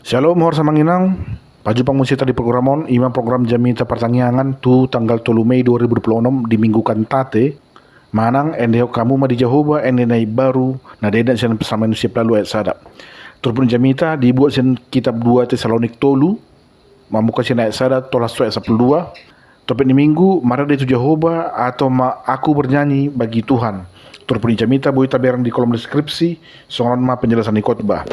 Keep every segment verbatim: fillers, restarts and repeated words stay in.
Shalom, horas amang inang. Pajumpang muse hita di program on, ima program jamita partangiangan tu tanggal tolu Mei dua ribu dua puluh enam di Minggu Kantate. Manang, endehon hamu ma di Jahowa ende na imbaru, na denggan sian Psalmen siap lalu ayat sada. Turpuk ni jamita dibuat sian kitab dua Tesalonik tolu, mamungka sian ayat sada tolhas tu ayat sampulu dua. Topik ni Minggu, marende tu Jahowa atau ma aku bernyanyi bagi Tuhan. Turpuk ni jamita boi tabereng di kolom deskripsi, songon on ma penjelasan ni khotbah.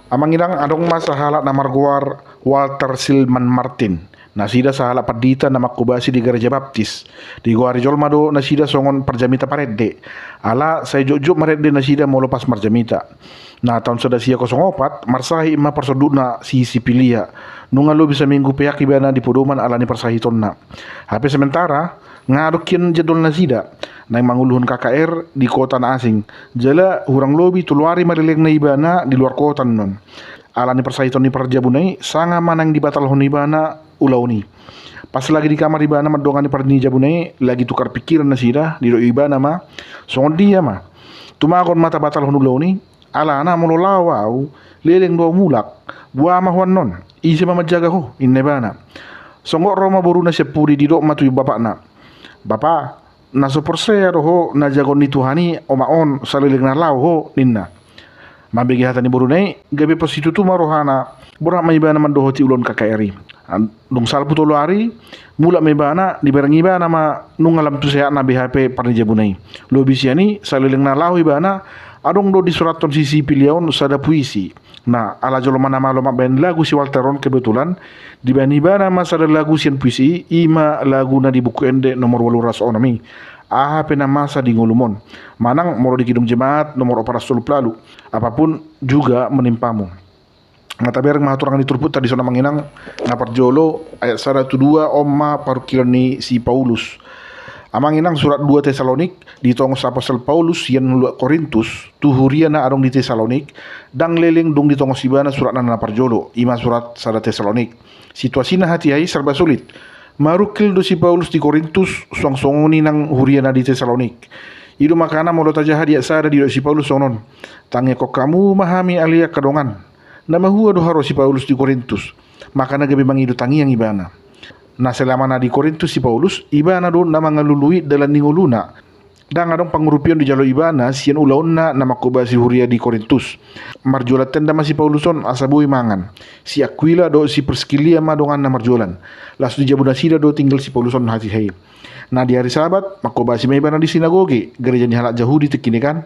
Amang inang, adong ma sahalak na margoar Walter Silman Martin. Nasida sahalak pandita na manghobasi di gareja baptis. Digoari jolma do nasida songon parjamita parende. Ala sai jotjot marende nasida molo pas marjamita. Na taon sada sia kosong opat, marsahit ma parsondukna si Sipilia. Nunga lobi saminggu peak ibana di podoman ala ni parsahitonna. Hape sementara, nga adong hian jadwal nasida. Naeng manguluhon K K R di kota na asing. Jala hurang lobi tolu ari ma lelengna ibana di luar kota annon. Ala ni parsahiton ni parjabuna i, sanga ma naeng dibatalhon ibana ulaon i. Pas lagi di kamar ibana mandongani parjabuna i, lagi tukar pikiran nasida, didok ibana ma, songon dia ma. Tumagon ma tabatalhon ulaon i, alana molo laho ahu, leleng do ahu mulak. Boha ma ho annon, ise ma manjaga ho, inna ibana. Songgop ro ma boruna sian pudi, didok ma tu bapakna. Bapa, na so porsea do ho na jago ni Tuhan i omak on saleleng na laho ho, ninna. Mambege hata ni boruna i, gabe pos situtu ma rohana, borhat ma ibana mandohoti ulaon K K R i. Dung salpu tolu ari, mulak ma ibana, dibereng ibana ma nunga lam tu sehatna be hape parjabuna i. Lobi sian i, saleleng na laho ibana, adong do disurathon si Sipilia on sada puisi. Na, ala jolma na malo mambaen lagu si Walter on kebetulan, dibaen ibana ma sada lagu sian puisi i, ima lagu na di buku ende nomor ualu ratus onom i. Aha pe na masa di ngolum on. Manang molo di Kidung Jemaat nomor opat ratus tolu pulu ualu. Apapun juga menimpamu. Na tabereng ma haturangan ni turpukta dison amang inang, na parjolo ayat sada tu dua on ma parungkilon ni si Paulus. Amang inang, surat dua Tesalonik ditongos apostel Paulus sian luat Korintus tu huria na adong di Tesalonik, ndang leleng dung ditongos ibana suratna na parjolo, ima surat sada Tesalonik. Situasina hatiha i serba sulit. Marungkil do si Paulus di Korintus, suang songon i nang huria na di Tesalonik. I do makana molo tajaha di ayat sada didok si Paulus songon on. Tangiangkon hamu ma hami ale angka dongan. Na mahua do haroa si Paulus di Korintus. Makana gabe mangido tangiang ibana. Na selamana di Korintus si Paulus, ibana do na mangalului dalan ni ngoluna. Ndang adong pangurupion dijalo ibana sian ulaonna na manghobasi huria di Korintus. Marjualan tenda ma si Paulus on asa boi mangan. Si Akuila dohot si Priskilla ma donganna marjualan. Laos dijabu nasida do tinggal si Paulus on hatiha i. Na di ari Sabat, manghobasi ma ibana di sinagoge, gareja ni halak Jahudi tingkina kan.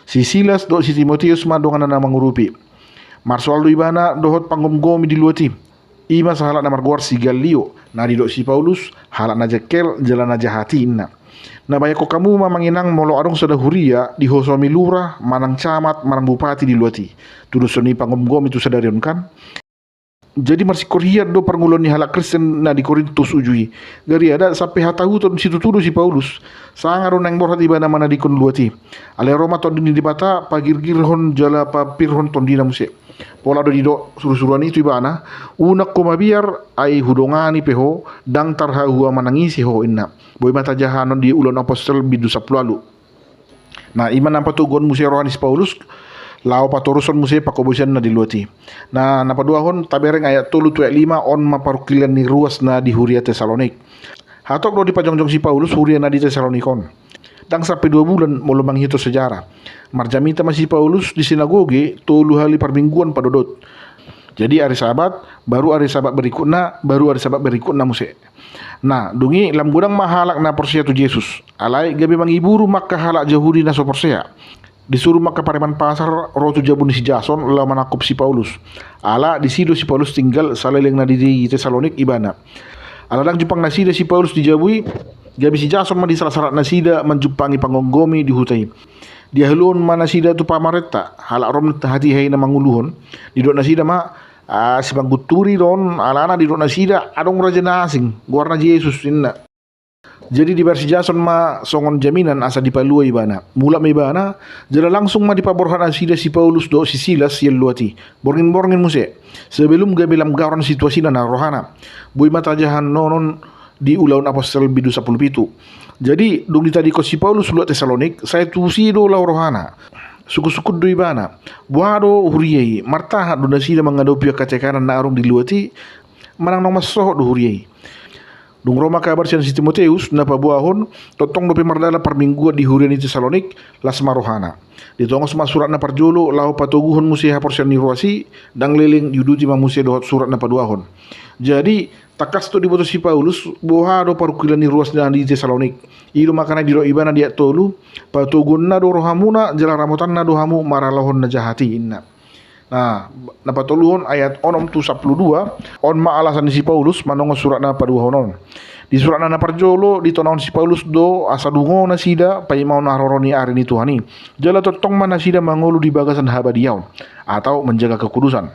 Si Silas dohot si Timoteus ma donganna na mangurupi. Marsoal do ibana dohot panggomgomi di luat i. I ma sahalak na margoar si Gallio, na didok si Paulus, halak na jengkel, jala na jahat i, inna. Na bahenon hamu ma amang inang, molo adong sada huria dihosomi lurah, manang camat, manang bupati di luat i. Tudoshon ni panggomgomi tu sadari on kan. Jadi marsingkor hian do parngoluon ni halak Kristen na di Korintus uju i. Gariada sampe hatahuton situtu do si Paulus. Sanga do naeng borhat ibana manadingkon luat i. Alai ro ma Tondi ni Debata pagirgirhon jala papirhon tondina muse. Pola do didok surusuruan i tu ibana, unang ho mabiar, ai hudongani pe ho, ndang tarhahua manang ise ho, inna. Boi ma tajaha annon di Ulaon Apostel bindu sampulu ualu. Na, i ma na patoguhon muse roha ni si Paulus, laho patorushon muse panghobasianna di luat i. Na, na paduahon, tabereng ayat tolu tu ayat lima, on ma parungkilon ni ruas na di huria Tesalonik. Hatop do dipajongjong si Paulus huria na di Tesalonik on. Ndang sampe dua bulan molo mangihuthon sejarah. Marjamita ma si Paulus di sinagoge tolu hali parmingguan padodot. Jadi ari Sabat, baru ari Sabat berikutna, baru ari Sabat berikutna muse. Na, dung i lam godang ma halak na porsea tu Jesus. Alai gabe mangiburu ma angka halak Jahudi na so porsea. Disuru ma angka pareman pasar ro tu jabu ni si Jason laho manangkup si Paulus. Ala disi do si Paulus tinggal saleleng na di Tesalonik ibana. Ala ndang jumpang nasida si Paulus di jabu i, gabe si Jason ma di salasala nasida manjumpangi panggomgomi di huta i. Dihaluhon ma nasida tu pamarenta, halak Rom hatiha i na manguluhon. Didok nasida ma, ah, sipangunturi do on, alana didok nasida adong raja na asing, goarna Jesus, inna. Jadi dibayar si Jason ma songon jaminan asa dipalua ibana. Mulak ma ibana, jala langsung ma dipaborhat nasida si Paulus dohot si Silas sian luat i. Borngin-borngin muse. Sebelum gabe lam garon situasina na rohana. Boi ma tajaha annon di Ulaon Apostel bindu sampulu pitu. Jadi, dung ditadingkon si Paulus luat Tesalonik, sai tusi do laho rohana. Sungkun-sungkun do ibana. Boha do huria i, martahan do nasida mangadopi angka tekanan na adong di luat i? Manang naung mansohot do huria i? Dung ro ma kabar sian si Timoteus na paboahon, tongtong dope mardalan parmingguan di huria ni Tesalonik, las ma rohana. Ditongos ma surat na parjolo laho patoguhon muse haporseaon ni ruas i. Ndang leleng diuduti ma muse dohot surat na paduahon. Jadi, tangkas do diboto si Paulus boha do parungkilon ni ruas na di Tesalonik. I do makana didok ibana di ayat tolu, patoguonna do rohamuna jala ramotanna do hamu maralohon na jahat i, ninna. Nah, na patoluhon ayat onom tu sampulu dua, on ma alasan ni si Paulus manongos surat na paduahon on. Di suratna na parjolo ditonahon si Paulus do asa dungo nasida paimahon haroro ni ari ni Tuhan i. Jala tongtong ma nasida mangolu di bagasan habadiaon atau menjaga kekudusan.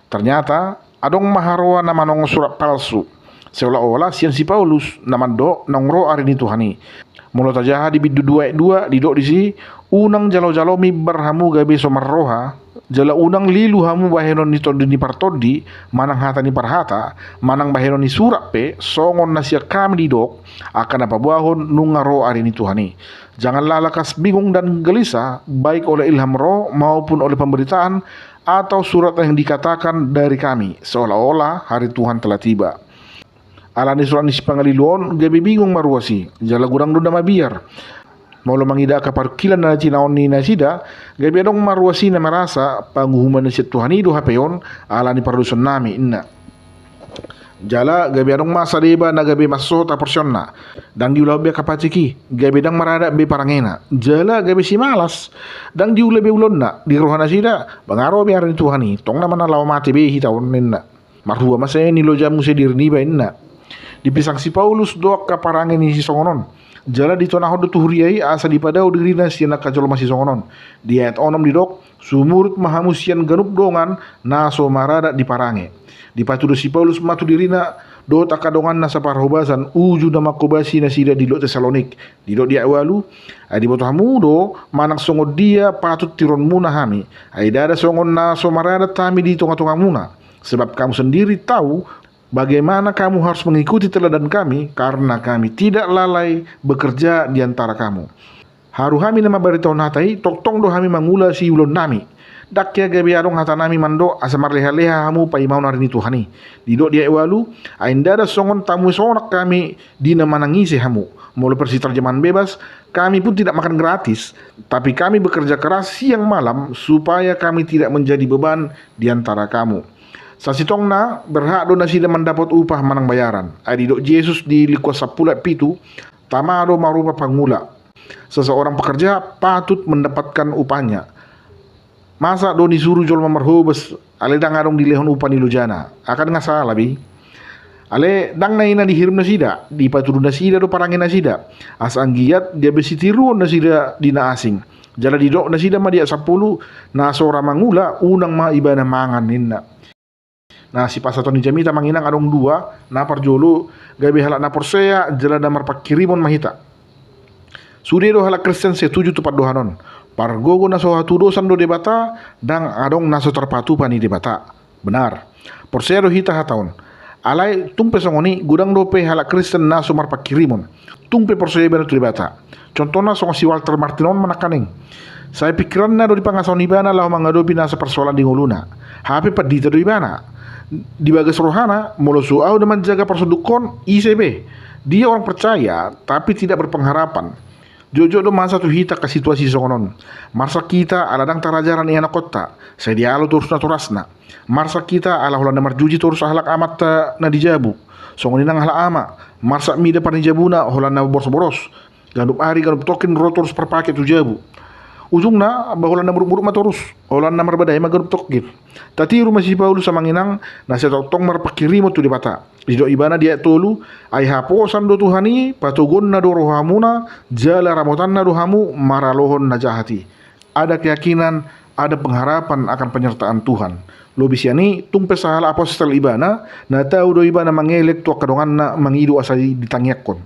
Ternyata adong ma haroa na manongos surat palsu, seolah-olah sian si Paulus na mandok naung ro ari ni Tuhan i. Molo tajaha di bindu dua ayat dua, didok disi, unang jalo-jalo mimbar hamu gabe so marroha, jala unang lilu hamu bahenon ni tondi ni partondi, manang hata ni parhata, manang bahenon ni surat pe, songon na sian hami didok, angka na paboahon nunga ro ari ni Tuhan i. Janganlah lekas bingung dan gelisah, baik oleh ilham roh maupun oleh pemberitaan atau surat yang dikatakan dari kami, seolah-olah hari Tuhan telah tiba. Alani surat ni sipangalilu on gabe bingung ma ruas i, jala godang do na mabiar. Molo mangida angka parungkilon na jinalahan ni nasida, gabe adong ma ruas i na merasa panguhuman na sian Tuhan i do hape on alani pardosaonnami, ninna. Jala gabe adong ma sadeba na gabe mansohot haporseaonna. Ndang diulahon be angka patik i, gabe ndang maradat be parangena. Jala gabe simalas, ndang diula be ulaonna. Di roha nasida, bangaro be ari ni Tuhan i, tong na manang laho mate be hita on, ninna. Marhua ma sai niloja muse diri niba, ninna. Dipisang si Paulus do angka parange ni sisongon on. Jala ditonahon do tu huria i asa dipadao dirina sian angka jolma sisongon on. Di ayat onom didok, sumurut ma hamu sian ganup dongan na so maradat di parange. Dipatudu si Paulus ma tu dirina dohot angka donganna saparhobasan uju na manghobasi nasida di dolok Tesalonik. Didok di ayat ualu, ai diboto hamu do manang songon dia patut tironmuna hami, ai ndada songon na so maradat hami di tonga-tongamuna. Sebab kamu sendiri tahu bagaimana kamu harus mengikuti teladan kami, karena kami tidak lalai bekerja di antara kamu. Haru hami na mambaritahon hata i, tongtong do hami mangula siulaonnami. Ndang hea gabe adong hatanami mandok asa marleha-leha hamu paimahon ari ni Tuhan i. Didok di ayat ualu, ai ndada songon tamu sonang hami di na manangisi hamu. Molo versi terjemahan bebas, kami pun tidak makan gratis, tapi kami bekerja keras siang malam supaya kami tidak menjadi beban di antara kamu. Sasintongna berhak do nasida mandapot upah manang bayaran. Ai didok Jesus di Lukas sampulu ayat pitu, tama do marupa pangula. Seseorang pekerja patut mendapatkan upahnya. Masa do disuru jolma marhobas, alai ndang adong dilehon upa ni lojana? Akan nga sala be i. Alai ndang na i na dihirim nasida, dipatudu nasida do parange nasida. Asa anggiat gabe sitiruon nasida di na asing. Jala didok nasida ma di ayat sampulu, na so ra mangula, unang ma ibana mangan, ninna. Na sipasahaton ni jamita amang inang adong dua, na parjolo, gabe halak na porsea, jala na marpanghirimon ma hita. Sude do halak Kristen setuju tu pandohan on. Pargogo na so hatudosan do Debata, ndang adong na so tarpatupa ni Debata. Benar. Porsea do hita hata on. Alai tung pe songon i, godang dope halak Kristen na so marpanghirimon. Tung pe porsea ibana tu Debata. Contohna songon si Walter Martin on ma nangkaning. Sai pingkiranna do dipangasahon ibana laho mangadopi nasa persoalan di ngoluna. Hape pandita do ibana. Di bagas rohana, molo so ahu na manjaga parsonduk on, ise be. Dia orang percaya, tapi tidak berpengharapan. Jotjot do masa tu hita angka situasi songon on. Marsak hita ala ndang tarajaran i anakkonta, sai dialo torus natorasna. Marsak hita ala holan na marjuji torus halak amanta na di jabu. Songon i nang halak ama, marsak mida parnijabuna holan na boros-boros. Ganup ari ganup tongkin ro torus parpake tu jabu. Ujungna, ba holan na muruk-muruk ma torus, holan na marbadai ma ganup tongkin. Tatiru ma si Paulus amang inang, na sai tongtong marpanghirimon tu Debata. Didok ibana di ayat tolu, ai haposan do Tuhan i, patoguonna do rohamuna, jala ramotanna do hamu maralohon na jahat i. Ada keyakinan, ada pengharapan akan penyertaan Tuhan. Lobi sian i, tung pe sahalak apostel ibana, na tau do ibana mangelek tu angka donganna mangido asa ditangiangkon.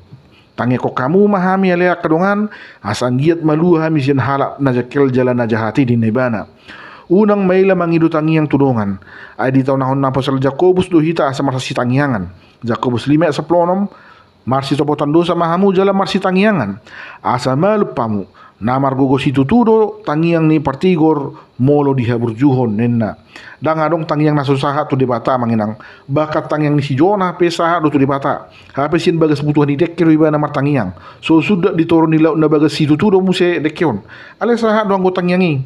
Tangiangkon hamu ma hami ale angka dongan, asa anggiat malua hami sian halak na jengkel jala na jahat i, ninna ibana. Unang maela mangido tangiang tu dongan. Ai ditaonahon apostel Jakobus do hita asa marsasitangiangan. Jakobus lima ayat sampulu onom, Marsitopotan dosa ma hamu jala marsitangiangan, asa malum hamu. Na margogo situtu do tangiang ni partigor molo dihaburjuhon, ninna. Ndang adong tangiang na so sahat tu Debata, amang inang. Bahkan tangiang ni si Jona pe sahat do tu Debata. Hape sian bagas butuha ni dengke do ibana martangiang. So suda di toru ni laut na bagas situtu do muse dengke on. Alai sahat do anggo tangiang i.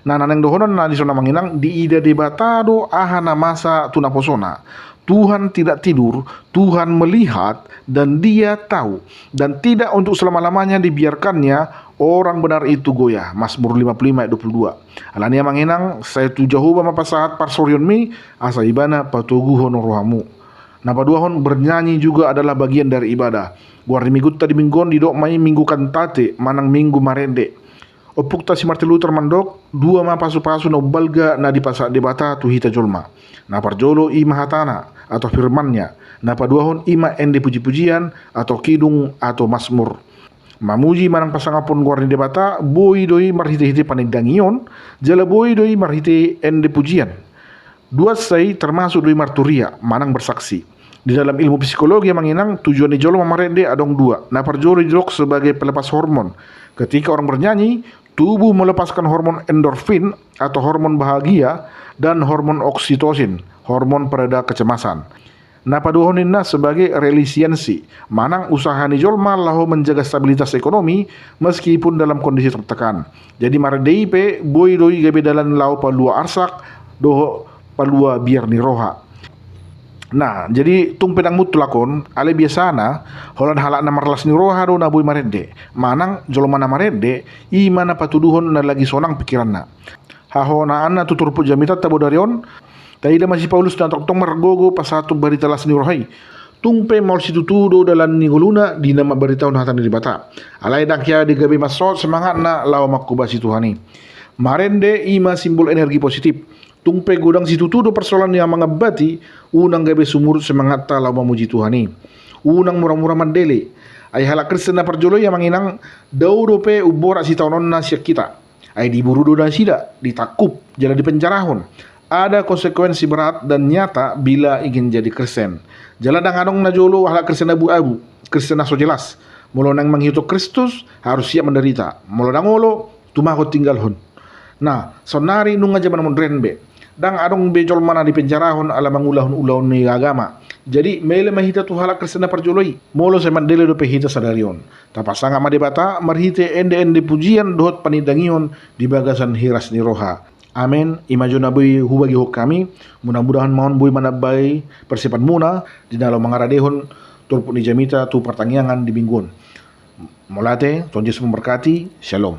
Nah, na naeng dohonon na dison, amang inang, diida Debata do aha na masa tu naposona. Tuhan tidak tidur, Tuhan melihat, dan Dia tahu, dan tidak untuk selama-lamanya dibiarkan-Nya orang benar itu goyah. Mazmur lima puluh lima ayat dua puluh dua. Alani, amang inang, sai tu Jahowa ma pasahat parsorionmi, asa Ibana patoguhon rohamu. Na paduahon, bernyanyi juga adalah bagian dari ibadah. Goar ni minggunta di minggu on didok ma i Minggu Kantate manang Minggu Marende. Ompungta si Martin Luther mandok, dua ma pasupasu na umbalga na dipasahat Debata tu hita jolma. Na parjolo i ma hatana, atau firman-Nya. Na paduahon i ma ende pujipujian, atau kidung, atau mazmur. Mamuji manang pasangaphon goar ni Debata, boi do i marhitehite panindangion, jala boi do i marhite ende pujian. Duansa i termasuk do i marturia manang bersaksi. Di dalam ilmu psikologi, amang inang, tujuan ni jolma marende adong dua. Na parjolo didok sebagai pelepas hormon. Ketika orang bernyanyi, tubuh melepaskan hormon endorfin atau hormon bahagia dan hormon oksitosin, hormon pereda kecemasan. Na paduahon ninna sebagai religiensi, manang usaha ni jolma laho menjaga stabilitas ekonomi meskipun dalam kondisi tertekan. Jadi marende i pe boi do i gabe dalan laho palua arsak dohot palua biar ni roha. Nah, jadi tung pe ndang mutlak on, alai biasana holan halak na marlas ni roha do na boi marende. Manang jolma na marende, i ma na patuduhon na lagi sonang pikiranna. Hahonaanna tu turpuk jamitanta bodari on, taida ma si Paulus na tongtong margogo pasahathon barita las ni roha i. Tung pe maol situtu do dalan ni ngoluna di na mambaritahon hata ni Debata. Alai ndang hea di gabe mansot semangatna laho manghobasi Tuhan i. Marende i ma simbol energi positif. Tung pe godang situtu do parsoalan ni amang ambat i, unang gabe sumurut semangatta laho mamuji Tuhan i. Unang muramura mandele. Ai halak Kristen na parjolo i, amang inang, dao dope umborat sitaononna sian hita. Ai diburu do nasida, ditangkup, jala dipenjarahon. Ada konsekuensi berat dan nyata bila ingin jadi Kristen. Jala ndang adong na jolo halak Kristen abu-abu, Kristen na so jelas. Molo naeng mangihut Kristus, harus siap menderita. Molo ndang olo, tumagon tinggalhon. Nah, saonnari nunga jaman modern be. Ndang adong be jolma na dipenjarahon ala mangulahon ulaon ni agama. Jadi, mele ma hita tu halak Kristen na parjolo i. Molo sai mandele dope hita sadari on. Tapasangap ma Debata marhite ende-ende pujian dohot panindangion di bagasan hiras ni roha. Amen. I ma jo na boi hubagihon hami, mudah-mudahan ma on boi manambai persiapanmuna di na laho mangaradehon turpuk ni jamita tu partangiangan di minggu on. Mauliate, Tuhan Jesus memberkati. Shalom.